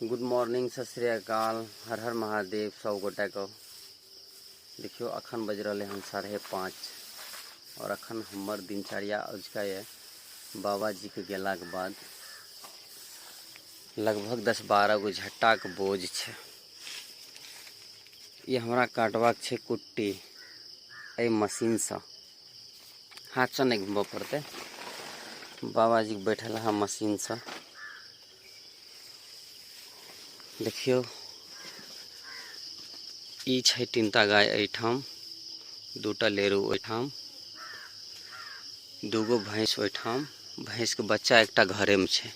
Good morning, सत श्री अकाल, हर हर महादेव सब गोटा के। देखियो अखन बज रहा हन 5:30 और अखन हमर दिनचर्या अजुका ये बाबा जी के गेला के बाद लगभग 10-12 गो झट्टा के बोझ छे। ये हमरा काटबाक छे कुट्टी एहि मशीन से, हाथ से नहीं घुमबऽ पड़तै। बाबा जी बैठल है मशीन से। देखियो ई छै तीनटा गाय एहिठाम, दूटा लेरू ओहिठाम, दूगो भैंस ओहिठाम, भैंस के बच्चा एकटा घरे में छै।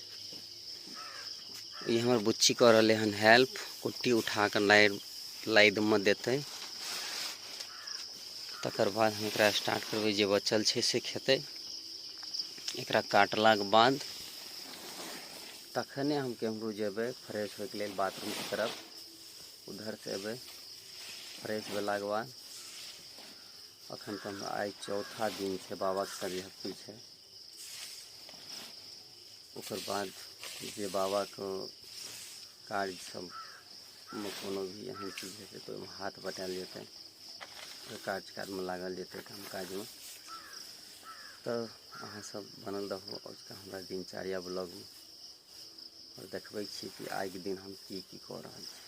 ई हमर बुच्ची कऽ रहलै हन हेल्प, कुट्टी उठा कऽ लाइद में देतै, तकर बाद हम एकरा स्टार्ट करबै, जे बचल छै से खेतै। एकरा काटलाके बाद तखने हम केम्हरो जेबै फ्रेश होइके लेल बाथरूमके तरफ। उधर से एबै फ्रेश भेलाके बाद। अखन तऽ हमरा आइ चौथा दिन छै, बाबाके सरिहत्ती छै। ओकर बाद जे बाबाके कार्य सब मे कोनो भी एहन चीज हेतै तऽ ओहिमे हाथ बटायल जेतै, ओहि कार्यमे लागल जेतै काम काजमे। तऽ अहाँ सब बनल रहू अजुका हमरा दिनचर्या ब्लॉगमे और देखबै छी कि आइके दिन हम की की कऽ रहल छी।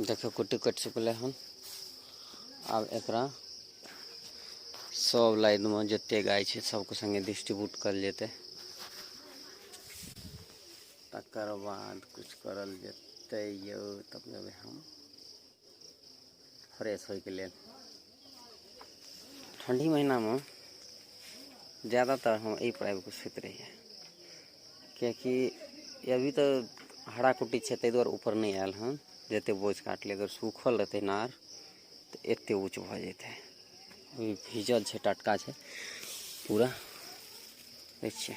देखो कुट्टी कटि चुकलै हन। आब एकरा सब लाइन में जते गाय छै सबके संगे डिस्ट्रीब्यूट करल जेतै, तकर बाद कुछ करल जेतै यौ। तब जेबै हम फ्रेश होइके लेल। ठंडी महीना में ज़्यादातर हम एहि पर आबि कऽ सुति रहियै, कियाकि अभी तऽ हरा कुट्टी छै ताहि दुआरे ऊपर नहि आयल हन। जते बोझ काटले अगर सूखल रहतै नार तऽ एते ऊँच भऽ जेतै। अभी भीजल छै, टटका छै पूरा। देखिए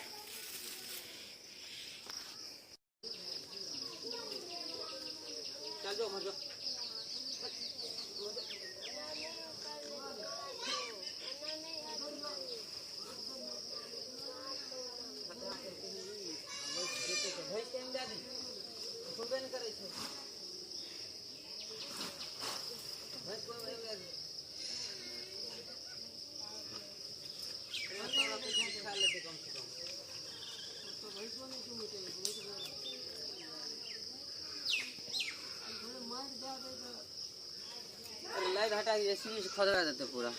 लाइट हटा के एसी से खदरा देते पूरा।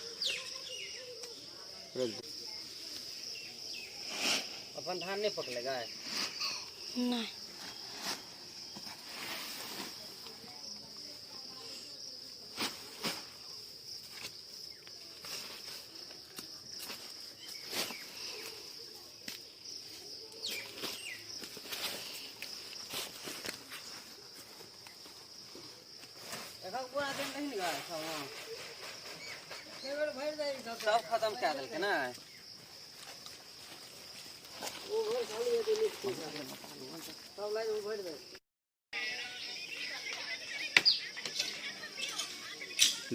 अपन धान नहीं पकड़ेगा नहीं। सब खत्म कए देलकै ने।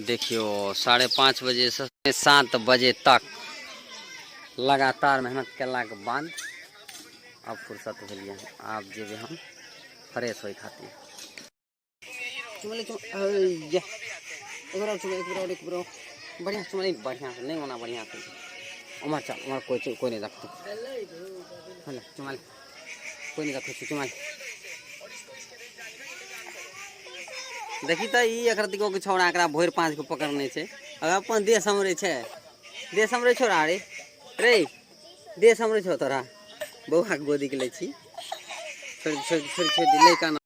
देखियो 5:30 बजे से 7 बजे तक लगातार मेहनत केला के बाद अब फुर्सत भेलियै। आब जेबै हम फ्रेश होय खातिर। चुमले चुम एक बार चुम, एक बार, एक बार बढ़िया चुमले, बढ़िया से नहीं होना, बढ़िया से उमर चल, उमर कोई कोई नहीं देखते। चुमाले कोई नहीं देखते, चुमाले। देखी तऽ ई एकर दिको के छौड़ा एकरा भोर 5 के पकड़ने छै। अगर अपन देह समरे छै, देह समरे छौड़ा रे रे, देह समरे छौ तोरा। बौआ के गोदी के लै छी, छोड़ छोड़ छोड़ छोड़ लै काना।